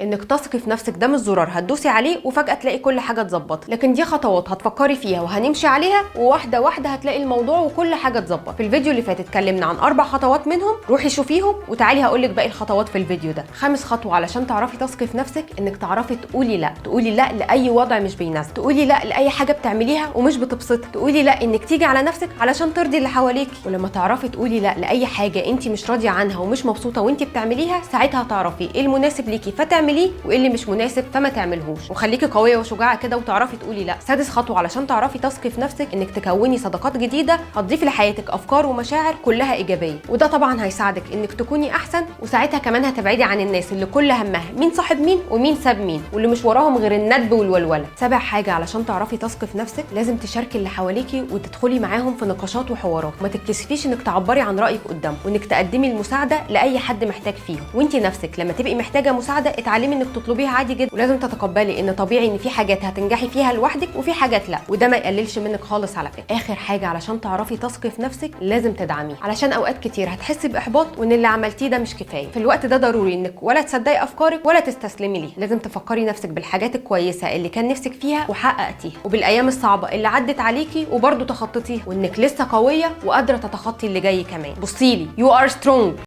انك تثقي في نفسك ده مش زرار هتدوسي عليه وفجأة تلاقي كل حاجة اتظبطت، لكن دي خطوات هتفكري فيها وهنمشي عليها، وواحدة واحدة هتلاقي الموضوع وكل حاجة اتظبط. في الفيديو اللي فات اتكلمنا عن 4 خطوات منهم، روحي شوفيهم وتعالي هقولك باقي الخطوات في الفيديو ده. خامس خطوة علشان تعرفي تثقي في نفسك انك تعرفي تقولي لا، تقولي لا لاي وضع مش بيناسبك، تقولي لا لاي حاجة بتعمليها ومش بتبسطك، تقولي لا انك تيجي على نفسك علشان ترضي اللي حواليكي. ولما تعرفي تقولي لا لاي حاجة انت مش راضية عنها ومش مبسوطة وانت بتعمليها، ساعتها تعرفي ايه المناسب ليكي فتعمليه وايه اللي مش مناسب فما تعملهوش. وخليكي قوية وشجاعة كده وتعرفي تقولي لا. سادس خطوة علشان تعرفي تثقي في نفسك انك تكوني صداقات جديدة هتضيف لحياتك افكار ومشاعر كلها ايجابية، وده طبعا هيساعدك انك تكوني احسن، وساعتها كمان هتبعدي عن الناس اللي كل همها مين صاحب مين ومين ساب مين، واللي مش وراهم غير الندب والولوله. سابع حاجة علشان تعرفي تثقي في نفسك لازم تشاركي اللي حواليكي وتدخلي معاهم في نقاشات وحوارات، ما تتكسفيش انك تعبري عن رايك قدامهم، وانك تقدمي المساعدة لاي حد محتاج فيهم. وانت نفسك لما تبقي محتاجه مساعدة اتعلمي انك تطلبيها عادي جدا، ولازم تتقبلي ان طبيعي ان في حاجات هتنجحي فيها لوحدك وفي حاجات لا، وده ما يقللش منك خالص على فكرة. اخر حاجة علشان تعرفي تثقي في نفسك لازم تدعميه، علشان اوقات كتير هتحسي باحباط وان اللي عملتيه ده مش كفاية. في الوقت ده ضروري انك ولا تصدقي افكارك ولا تستسلمي ليها، لازم تفكري نفسك بالحاجات الكويسة اللي كان نفسك فيها وحققتيها، وبالايام الصعبة اللي عدت عليكي وبرضه تخطيتيها، وانك لسه قوية وقادرة تتخطي اللي جاي كمان. بصيلي، you are strong.